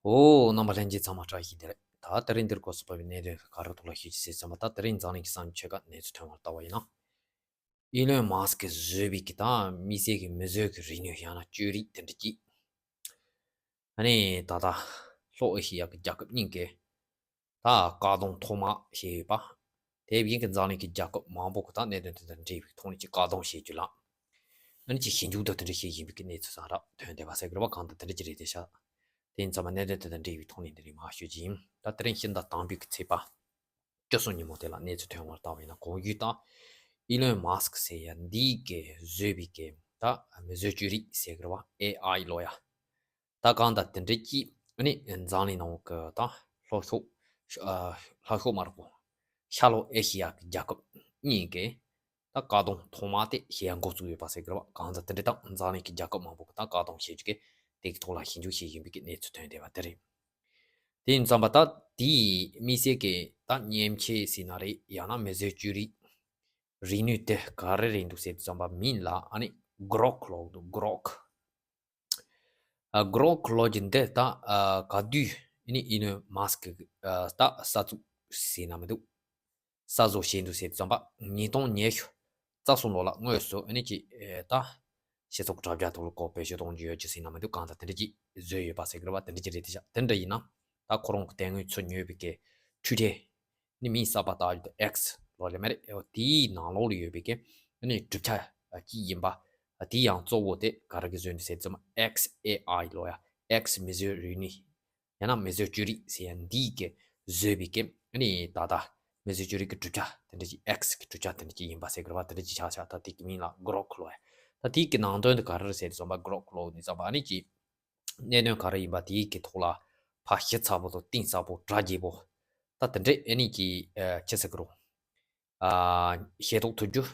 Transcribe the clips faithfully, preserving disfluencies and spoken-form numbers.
ཨོ། རྣམ་པ་ལྷན་རྒྱས་ཚང་མ་བཀྲ་ཤིས་བདེ་ལེགས། ད་དེ་རིང་འདིར་གོ་སོང་བའི་གནད་དོན་ག་རེ་ཐོག་ལ་ཞུ་རྒྱུ་ཟེར་ཙམ་པ། ད་དེ་རིང་འཛམ་གླིང་གི་ས་མཚམས་ཕྱེད་ཀ་གནས་ཚུལ་ཐོན་པར་ལྟ་བ་ཡིན་ན། ཨི་ལོན་མཱ་སི་ཀི་བཟོས་པའི་གི་ད་དམིགས་བསལ་གྱི་མིས་བཟོས་ཀྱི་རིག་ནུས་ཡང་ན་བཅོས་རིག་དེ་འདྲ་ཅིག་ཨ་ནི་ད་ལྟ་ལྷོ་ཨེ་ཤི་ཡ་གི་རྒྱལ་ཁབ་གཉིས་ཀས་ད་བཀག་སྡོམ་ཐོག་མ་བྱས་ཡོད་པ། དེ་བཞིན་གྱི་འཛམ་གླིང་གི་རྒྱལ་ཁབ་མང་པོ་གི་ད་གནད་དོན་དེ་དང་འབྲེལ་བའི་ཐོག་ནས་ཀྱི་བཀག་སྡོམ་བྱེད་རྒྱུ་ལ། ཨ་ནི་ཅིག་ཞིབ་འཇུག་དང་དེ་འདྲ་བྱེད་བཞིན་པའི་གནས་ཚུལ་ཙམ་ར་ཐོན་བསྡད་པ་ཟེར་གི་རེད་པ། གང་དང་དེ་འདྲ་ཅིག་རེད་དེ་ཤག་དེ་ཡིན་ཙང་མ་གནད་དོན་དེ་དང་འབྲེལ་བའི་ཐོག་ནས་འདི་རིགས་མར་ཞུ་རྒྱུ་ཡིན། ད་དེ་རིང་ཕྱི་ཟླ་དང་པོའི་གི་ཚེས་པ་བཅུ་གསུམ་ཉིན་མོ་དེ་ལ་གནས་ཚུལ་ཐོན་པར་བལྟས་པ་ཡིན་ན། གོང་ཞུས་ལྟར་ཨི་ལོན་མཱ་སི་ཀི་ཟེར་ཡ་འདིས་གི་བཟོས་པའི་གི་ད་མིས་བཟོས་བཅོས་རིག་ཟེར་གི་རེད་པ། ཨེ་ཨའི་ལོ་ཡ། ད་གང་ལྟར་དེ་འདྲ་ཅིག་ཨ་ནི་འཛམ་གླིང་ནང་གི་ད་ལྷོ་ཕྱོགས། ཨ། ལྷོ་ཕྱོགས་མ་རེད་གོ། ཤར་ལྷོ་ཨེ་ཤི་ཡ་གི་རྒྱལ་ཁབ་གཉིས་ཀས་ད་བཀག་སྡོམ་ཐོག་མ་དེ་བྱེད་ཡ་འགོ་བཙུགས་ཡོད་པ་ཟེར་གི་རེད་པ། གང་ལྟར་དེ་འདྲ་དང་འཛམ་གླིང་གི་རྒྱལ་ཁབ་མང་པོ་གི་ད་བཀག་སྡོམ་བྱེད་རྒྱུ་གི་དེ་གི་ཐོག་ལ་ཞིབ་འཇུག་བྱེད་བཞིན་པའི་གི་གནས་ཚུལ་ཐོན་བསྡད་པ་དེ་རེད། དེ་ཡིན་ཙམ་པ་ད་དེའི་དམིགས་བསལ་གྱི་ད་མཉེན་ཆས་ཟེར་ན་རེད། ཡང་ན་མིས་བཟོས་བཅོས་རིག་རིག་ནུས་དེ་ག་རེ་རེད་འདུག་ཟེར་དུས་ཙམ་པ་མིང་ལ་ཨ་ནི་གྷི་རོག་ལབ་འདུག་གྷི་རོག་ཨ། གྷི་རོག་ལབ་རྒྱུ་འདི་ད་ཨ་ག་དུས་ཨ་ནི་ཨི་ལོན་མཱ་སི་ཀི་ཨ་ད་གསར་བཙུགས་ཟེར་ན་མི་འདུག་གསར་བཟོ་བྱས་འདུག་ཟེར་དུས་ཙམ་པ་ཉིས་སྟོང་ཉི་ཤུ་རྩ་གསུམ་ལོ་ལ་དངོས་སུ་ཨ་ནི་ཅིག་ཨེ་ད་སྤྱི་ཚོགས་དྲ་རྒྱ་ཐོག་ལ་ཀོ་པེ་ཤོད་གཏོང་རྒྱུ་ཡོད་རྒྱུ་ཟེར་ན་མི་འདུག་གང་ལྟར་དེ་འདྲ་ཅིག་བཟོས་ཡོད་པ་ཟེར་གི་རེད་པ། དེ་འདྲ་ཅིག་རེད་དེ་ཤག་དེ་འདྲ་ཡིན་ན་ད་ཁོ་རང་གི་དེ་སྔོན་ཚུར་ཉོས་པའི་གི་ཊུ་ཌེ་ནི་མིང་གསར་པ་བཏགས་ཡོད་དེ་ཨེགས་ལབ་ལེ་མ་རེད། དེའི་ནང་ལོགས་ལ་ཡོད་པའི་གི་ཨ་ནི་གྲུབ་ཆ་ཅིག་ཡིན་པ། དེ་ཡང་གཙོ་བོ་དེ་ག་རེ་གིས་བཟོས་འདུག་ཟེར་དུས་ཙམ་པ་ཨེགས་ཨེ་ཨའི་ལབ་ཡ། ཨེགས་མིས་བཟོས་རིག་ནུས་ཡང་ན་མིས་བཟོས་བཅོས་རིག་ཟེར་ཡ་འདིས་གི་བཟོས་པའི་གི་ཨ་ནི་ད་ལྟ་མིས་བཟོས་བཅོས་རིག་གི་གྲུབ་ཆ་དེ་འདྲ་ཅིག་ཨེགས་ཀྱི་གྲུབ་ཆ་དེ་འདྲ་ཅིག་ཡིན་པ་ཟེར་གི་རེད་པ། དེ་འདྲ་ཅིག་ཆགས་ཤག་ད་དེ་གི་མིང་ལ་གྷི་རོག་ལབ་ཡ། ད་དེ་གི་ནང་དོན་དེ་ག་རེ་རེད་ཟེར་དུས་ཙམ་པ་གྷི་རོག་ལབ་ནི་ཙམ་པ་ཨ་ནི་ཅིག་གནད་དོན་ག་རེ་ཡིན་པ་དེའི་གི་ཐོག་ལ་ཕར་ཞིབ་ཚགས་པོ་དང་གཏིང་ཟབ་པོ་གྲ་རྒྱས་པོ་ད་དེ་འདྲས་ཨ་ནི་ཅིག་ཨ་ཅི་ཟེར་གི་རེད། ཨ་ཤེས་རྟོགས་ཐུབ་རྒྱུ།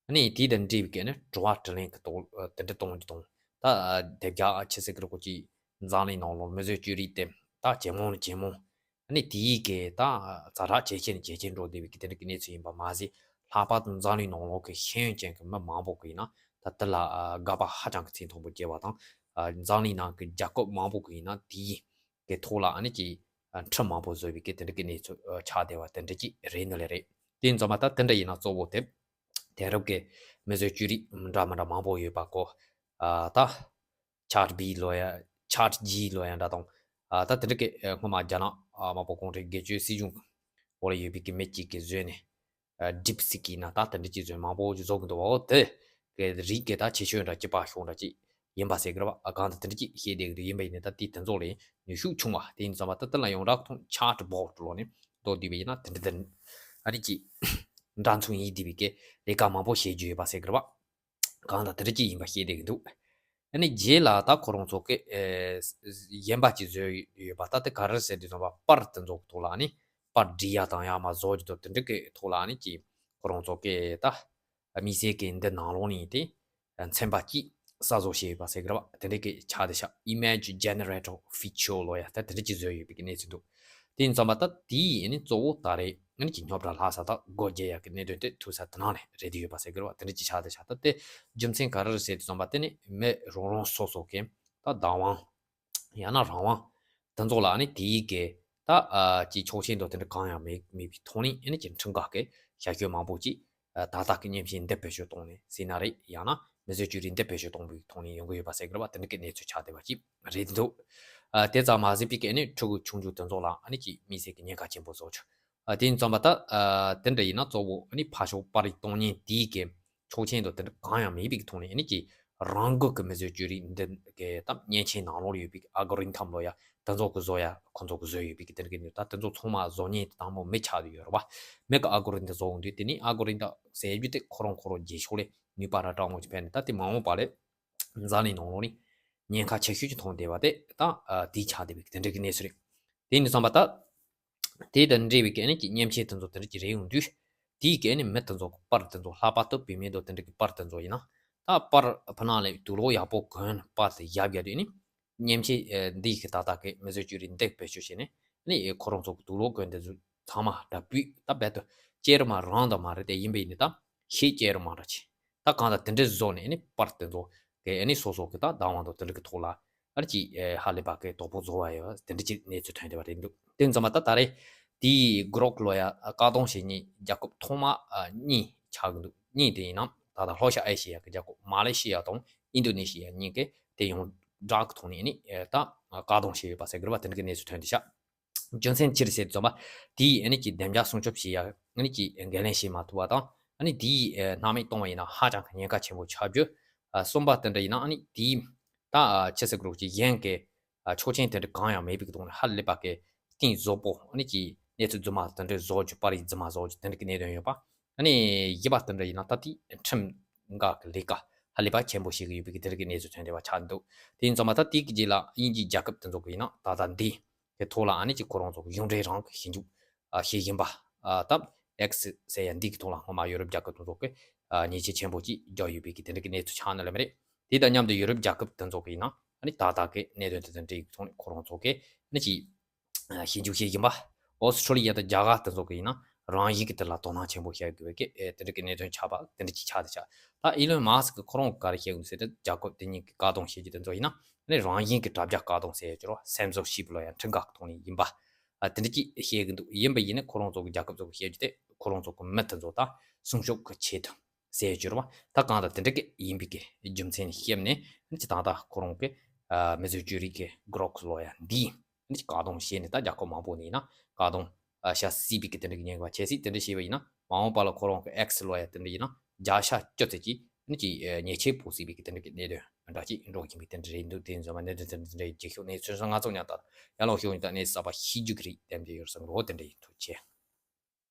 ཨ་ནི་དེ་དང་འབྲེལ་བའི་གི་ཨ་ནི་དྲི་བ་དྲིས་ལན་གི་ཐོག་ཨ་དེ་འདྲ་གཏོང་རྒྱུ་དང་། ད་ཨ་དེ་རྒྱ་ཨ་ཅི་ཟེར་གི་རེད་གོ་ཅིག་འཛམ་གླིང་ནང་ལོགས་མིས་བཟོས་བཅོས་རིག་དེ་ད་ཇེ་མང་ནས་ཇེ་མང་། ཨ་ནི་དེའི་གི་ད་ཛ་དྲག་ཇེ་ཆེ་ནས་ཇེ་ཆེ་འགྲོ་བསྡད་པའི་གི་དེ་འདྲ་གི་གནས་ཚུལ་ཡིན་པ་མ་ཟད། ལྷག་པར་དུ་འཛམ་གླིང་ནང་ལོགས་ཀྱི་ཤེས་ཡོན་ཅན་གྱི་མི་མང་པོ་གིས་ཡིན་ན་ད་དེ་ལ་ཨ་དགག་པ་ཧ་ཅང་གི་ཚད་མཐོན་པོ་བྱས་པ་དང་། ཨ་འཛམ་གླིང་ནང་གི་རྒྱལ་ཁབ་མང་པོ་གིས་ཡིན་ན་དེའི་གི་ཐོག་ལ་ཨ་ནི་ཅིག་ཨ་འཕྲི་མང་པོ་བཟོས་པའི་གི་དེ་འདྲ་གི་གནས་ཚུལ་ཨ་ཆགས་བསྡད་པ་དེ་འདྲ་ཅིག་རེད་ནི་ལས་རེད། དེ་ཡིན་ཙང་མ་ད་དེ་འདྲ་ཡིན་ན་གཙོ་བོ་དེ་དེང་རབས་ཀྱི་མིས་བཟོས་བཅོས་རིག་འདྲ་མི་འདྲ་མང་པོ་ཡོད་པ་གོ། ཨ་ད་ཆ་ཊི་བི་ལབ་ཡ། ཆ་ཊི་ཇི་ལབ་ཡ་འདྲ་དང་། ཨ་ད་དེ་འདྲ་གི་ཨ་སྔོན་མ་རྒྱ་ནག་ཨ་དམར་པོ་གུང་ཁྲན་སྒེར་གཅོད་སྲིད་གཞུང་འོག་ལ་ཡོད་པའི་གི་མི་གཅིག་གིས་བཟོས་ནས། ཨ་ཌིབ་སི་ཀི་ན་ད་དེ་འདྲ་ཅིག་བཟོས་མང་པོ་ཅིག་བཟོ་གི་འདུག་པ། འོ་དེ་གི་རིགས་གི་ད་ཆེ་ཤོས་འདྲ་གཅིག་པ་ཤོས་འདྲ་ཅིག་ཡིན་པ་ཟེར་གི་རེད་པ། ཨ་གང་ལྟར་དེ་འདྲ་ཅིག་བཤད་བསྡད་གི་འདུག་ཡིན་པ་ཡིན་ནའི་ད་དེའི་དེ་ཚོ་ལ་ནུས་ཤུགས་ཆུང་བ་དེ་ཡིན་ཙང་མ་ད་དེ་ལ་ཡོངས་གྲགས་ཐོག་ཆ་ཊི་བོ་ཊི་ལབ་ནས་འདོགས་བསྡད་པ་ཡིན་ན་དེ་འདྲ་དེ་ཨ་ནི་ཅིག་འདྲ་མཚུངས་ཡིན་བསྡད་པའི་གི་ལས་ཀ་མང་པོ་བྱེད་རྒྱུ་ཡོད་པ་ཟེར་གི་རེད་པ། གང་ལྟར་དེ་འདྲ་ཅིག་ཡིན་པ་བཤད་བསྡད་ཀྱི་འདུག་ཨ་ནི་རྗེས་ལ་ད་ཁོ་རང་ཚོ་གི་ཨེ་གཞན་པ་ཅིག་བཟོས་ཡོད་པ། ད་དེ་ག་རེ་ཟེར་དུས་ཙམ་པ་པར་དེ་ཚོ་གི་ཐོག་ལ་ཨ་ནི་པར་འབྲི་ཡ་དང་ཡར་མར་བཟོ་རྒྱུ་དང་དེ་འདྲ་གི་ཐོག་ལ་ཨ་ནི་ཅིག་ཁོ་རང་ཚོ་གི་ད་དམིགས་བསལ་གི་འདི་ནང་ལོགས་ནས་དེ་ཚན་པ་གཅིག་གསར་བཟོ་བྱས་ཡོད་པ་ཟེར་གི་རེད་པ། དེ་འདྲ་གི་ཆགས་བསྡད་ཤག Image Generator Feature ལབ་ཡ་ད་དེ་འདྲ་ཅིག་བཟོས་ཡོད་པའི་གི་གནས་ཚུལ་འདུག་དེ་ཡིན་ཙང་མ་ད་དེའི་ཨ་ནི་གཙོ་བོ་ད་རེས་ཨ་ནི་ཅིག་རྙོག་དྲ་ལྷག་ས་ད་སྒོ་རྒྱག་ཡག་གི་གནད་དོན་དེ་ཐུག་ས་དེ་ནང་ནས་རེད་དེ་ཡོད་པ་ཟེར་གི་རེད་པ། དེ་འདྲ་ཅིག་ཆགས་བསྡད་ཤག་ད་དེ་རྒྱུ་མཚན་ག་རེ་རེད་ཟེར་དུས་ཙམ་པ་དེ་ནི་མི་རང་རང་སོ་སོ་གི་ད་བདག་དབང་ཡང་ན་རང་དབང་དེ་ཚོ་ལ་ཨ་ནི་དེའི་གི་ད་ཨ་ཅིག་ཆོག་མཆན་དང་དེ་འདྲ་གང་ཡང་མེད་མེད་པའི་ཐོག་ནས་ཨ་ནི་ཅིག་ཁྲིམས་འགལ་གི་བྱ་སྤྱོད་མང་པོ་ཅིག་ཨ་ད་ལྟ་གི་མཉེན་ཆས་འདི་བེད་སྤྱོད་གཏོང་ནས་ཟེར་ན་རེད། ཡང་ན་མི་བཟོས་བཅོས་རིག་འདི་བེད་སྤྱོད་གཏོང་བའི་ཐོག་ནས་ཡོང་གི་ཡོད་པ་ཟེར་གི་རེད་པ། དེ་འདྲ་གི་གནས་ཚུལ་ཆགས་བསྡད་པ་ཅིག་རེད་འདུག་ཨ་དེ་ཙམ་མ་ཟད་པའི་གི་ཨ་ནི་ཕྲུ་གུ་ཆུང་ཆུང་དེ་ཚོ་ལ་ཨ་ནི་ཅིག་དམིགས་བསལ་གི་ཉེན་ཁ་ཆེན་པོ་བཟོ་ཆོག་ཨ་དེ་ཡིན་ཙང་མ་ད་ཨ་དེ་འདྲ་ཡིན་ན་གཙོ་བོ་ཨ་ནི་ཕར་ཕྱོགས་པར་རིས་གཏོང་མཁན་དེའི་གི་ཆོག་མཆན་དང་དེ་འདྲ་གང་ཡང་མེད་པའི་གི་ཐོག་ནས་ཨ་ནི་ཅིག་རང་འགུལ་གི་མི་བཟོས་བཅོས་རིག་འདི་གི་ད་མཉེན་ཆས་ནང་ལོགས་ལ་ཡོད་པའི་གི་ཨལ་གོ་རི་ཐམ་ལབ་ཡ་དེ་ཚོ་གི་བཟོ་ཡ་ཁོ་ཚོ་གི་བཟོས་ཡོད་པའི་གི་དེ་འདྲ་གི་ནི་ད་དེ་ཚོ་ཚང་མ་བཟོ་མཁན་དེ་དང་པོ་མི་ཆགས་བསྡད་ཡོད་རེད་པ། མི་གི་ཨལ་གོ་རི་འདི་བཟོ་འོང་དུས་དེ་ནི་ཨལ་གོ་རི་འདི་ཟེར་རྒྱུ་དེ་ཁོ་རང་ཁོ་རང་རྗེས་ཕྱོགས་ལས་ནུས་པ་ར་སྤྲང་མོ་ཅིག་འཕེལ་ནས་ད་དེ་མ་འོངས་པ་ལས་འཛམ་གླིང་ནང་ལོགས་ནས་ཉེན་ཁ་ཆེ་ཤོས་ཅིག་མཐོང་བསྡད་པ་དེ་ད་ཨ་དེ་ཆགས་བསྡད་པའི་དེ་འདྲ་གི་གནས་ཚུལ་རེད། དེ་ཡིན་དུས་ཙམ་པ་ད་དེ་དང་འབྲེལ་བའི་གི་ཨ་ནི་ཅིག་མཉེན་ཆས་དེ་ཚོ་དེ་འདྲ་ཅིག་རེད་ཡོང་དུས། དེའི་གི་ཨ་ནི་མི་དེ་ཚོ་གི་པར་དེ་ཚོ་ལྷག་པར་དུ་བུད་མེད་དང་དེ་འདྲ་གི་པར་དེ་ཚོ་ཡིན་ན། ད་པར་ཕུ་ནག་ལས་དུག་ལོག་ཡག་པོ་གོན་པར་དེ་བཞག་བཞག་དུས་ཨ་ནི་མཉེན་ཆས་ཨ་འདི་གི་ད་ལྟ་གི་མི་བཟོས་བཅོས་རིག་འདི་བེད་སྤྱོད་བྱས་ནས་ཨ་ནི་ཁོ་རང་ཚོ་གི་དུག་ལོག་གོན་དེ་ཚོ་ཚང་མ་འདྲ་སྤུས་ད་རྦད་དེ་ཅེར་མ་རང་དང་མ་རེད་དེ། ཡིན་པ་ཡིན་ནི་ད་ཤེད་ཅེར་མ་འདྲ་ཆེ། ད་གང་ལྟར་དེ་འདྲའི་བཟོ་ནས་ཨ་ནི་པར་དེ་ཚོ་གི་ཨ་ནི་སོ་སོ་གི་ད་བདག་དབང་དང་དེ་འདྲ་གི་ཐོག་ལ་ ཨ་ནི་ཅིག་ཧ་ལས་པ་གི་དོ་ཕོག་བཟོ་བ་ཡོད་དེ་འདྲ་ཅིག་གནས་ཚུལ་ཐོན་བསྡད་པ་རེད་འདུག་དེ་ཙམ་པ་ད་ད་རེས་དེའི་གྲོགས་ལོ་ཡ་བཀག་སྡོམ་བྱེད་མཁན་རྒྱལ་ཁབ་ཐོག་མ་གཉིས་ཆགས་ཀྱི་འདུག་གཉིས་དེ་ཡིན་ན་ད་ལྟ་ལྷོ་ཤར་ཨེ་ཤི་ཡ་གི་རྒྱལ་ཁབ་མ་ལེ་ཤི་ཡ་དང་ཨིན་ཌོ་ནེ་ཤི་ཡ་གཉིས་ཀས་དེ་ཡོངས་གྲགས་ཀྱི་ཐོག་ནས་ནི་ད་བཀག་སྡོམ་བྱས་ཡོད་པ་ཟེར་གི་རེད་པ། དེ་འདྲ་གི་གནས་ཚུལ་ཐོན་བསྡད་ཤག་རྒྱུ་མཚན་ཅི་རེད་ཟེར་ཙམ་པ་དེའི་ཨ་ནི་ཀྱི་བདེ་འཇགས་སྲུང་སྐྱོབ་བྱེད་ཡ་ཨ་ནི་ཀྱི་འགན་ལེན་བྱེད་མ་ཐུབ་པ་དང་ཨ་ནི་དེའི་སྣང་མེད་གཏོང་བ་ཡིན་ན་ཧ་ཅང་གི་ཉེན་ཁ་ཆེན་པོ་ཆགས་རྒྱུ། གསུམ་པ་དེ་འདྲ་ཡིན་ན་ཨ་ནི་དེའི་ད་ཆི་ཟེར་གི་རེད་ཀྱི་གཞན་གྱི་ཆོག་མཆན་དེ་འདྲ་གང་ཡང་མེད་པའི་ཐོག་ནས་ཧ་ལས་པ་གི་གཏིང་ཟབ་པོ་ཨ་ནི་ཀྱི་གནས་ཚུལ་རྫུན་མ་དེ་འདྲ་བཟོ་རྒྱུ་པར་རིས་རྫུན་མ་བཟོ་རྒྱུ་དེ་འདྲ་གི་གནད་དོན་ཡོད་པ། ཨ་ནི་བཞི་པ་དེ་འདྲ་ཡིན་ན་ད་དེ་ཁྲིམས་འགལ་གྱི་ལས་ཀ་ཧ་ལས་པ་ཆེན་པོ་ཞིག་ཡོད་པའི་གི་དེ་འདྲ་གི་གནས་ཚུལ་ཐོན་བསྡད་པ་ཆགས་འདུག་དེ་ཡིན་ཙང་མ་ད་དེའི་གི་རྗེས་ལ་དབྱིན་ཇིའི་རྒྱལ་ཁབ་དེ་ཚོ་གི་ཡིན་ན་ད་ལྟ་འདི་གི་ཐོག་ལ་ཨ་ནི་ཀྱི་ཁོ་རང་ཚོ་གི་གཞུང་འབྲེལ་རང་གི་ཞིབ་འཇུག་བྱེད་བཞིན་པ་ད་ཨེག་སི་ཟེར་ཡ་འདི་གི་ཐོག་ལ་སྔོན་མ་ཡོ་རོབ་རྒྱལ་ཁབ་དེ་ཚོ་གི་ཉེས་ཆད་ཆེན་པོ་ཅིག་བརྒྱབ་ཡོད་པའི་གི་དེ་འདྲ་གི་གནས་ཚུལ་ཆགས་ནི་ལ་མ་རེད། དེ་དང་མཉམ་དུ་ཡོ་རོབ་རྒྱལ་ཁབ་དེ་ཚོ་གི་ཡིན་ན་ཨ་ནི་ད་ལྟ་གི་གནད་དོན་དེ་དང་འབྲེལ་ཡོད་ཐོག་ནས་ཁོ་རང་ཚོ་གི་ཨ་ནི་ཅིག་ཞིབ་འཇུག་བྱེད་བཞིན་པ། ཨོ་སི་ཁྲུ་ལི་ཡ་དང་རྒྱ་གར་དེ་ཚོ་གི་ཡིན་ན་རང་བཞིན་གྱི་དེ་ལ་དོ་སྣང་ཆེན་པོ་བྱ་དགོས་པའི་གི་དེ་འདྲ་གི་གནད་དོན་ཆགས་པ་དེ་འདྲ་ཅིག་ཆགས་བསྡད་ཤག་ད་ཨི་ལོན་མཱ་སི་ཀི་ཁོ་རང་གི་ག་རེ་བཤད་གི་འདུག་ཟེར་ན་རྒྱལ་ཁབ་དེ་གཉིས་ཀྱི་བཀག་སྡོམ་བྱེད་རྒྱུ་དེ་ཚོ་ཡིན་ན་ཨ་ནི་རང་བཞིན་གྱི་དྲ་རྒྱ་བཀག་སྡོམ་ཟེར་ཡ་ཅིག་རེད་བ། སེམས་གསོ་ཞེས་པ་ལ་ཡང་འཕྲིན་ཁང་གི་ཐོག་ནས་ཡིན་པ། ཨ་དེ་འདྲ་ཅིག་བཤད་གི་འདུག་ཡིན་པ་ཡིན་ན་ཁོ་རང་ཚོ་གི་རྒྱལ་ཁབ་ཚོ་གི་བཤད་རྒྱུ་དེ་ཁོ་རང་ཚོ་གི་མི་དེ་ཚོ་དང་སྲུང་སྐྱོབ་གི་ཆེད་དུ་ཟེར་རྒྱུ་རེད་བ། ད་གང་ལྟར་དེ་འདྲ་གི་ཡིན་པའི་གི་རྒྱུ་མཚན་ནས་བཤད་ནས་ཨ་ནི་ཅི་ད་ལྟ་ཁོ་རང་གི་ཨ་མི་བཟོས་བཅོས་རིག་གི་གྲོགས་ལོ་ཡ་འདི་ཨ་ནི་ཅི་བཀག་སྡོམ་བྱས་ནས་ད་རྒྱལ་ཁབ་མང་པོ་ནས་ཡིན་ན་བཀག་སྡོམ་ཨ་བྱ་སྲིད་པའི་གི་དེ་འདྲ་གི་ཉེན་ཁ་ཆེ་སྲིད་དེ་འདྲ་བྱས་པ་ཡིན་ན་མ་འོངས་པ་ལ་ཁོ་རང་གི་ཨེག་སི་ལོ་ཡ་དེ་འདྲ་ཡིན་ན་བརྒྱ་ཆ་བཅུ་ཙམ་གྱིས་ཨ་ནི་ཅི་ཉེས་ཆད་ཕོག་སྲིད་པའི་གི་དེ་འདྲ་གི་གནད་དོན་འདྲ་ཅིག་འགྲོ་བཞིན་པའི་དེ་འདྲ་རེད་འདུག་དེ་ཡིན་ཙང་མ་གནད་དོན་དེ་འདྲ་རྒྱུགས་ཤོག་གནས་ཚུལ་སོང་ང་ཚོ་ཉག་ཏག་ཡར་ལོངས་ཤོག་ཉི་ད་གནས་ཚུལ་གསར་པ་ཤེས་རྒྱུ་གི་རེད་དེ་འདྲ་ཡོད་བསམ་རོགས་དེ་འདྲ་ཡིན། ཐུགས་རྗེ་ཆེ།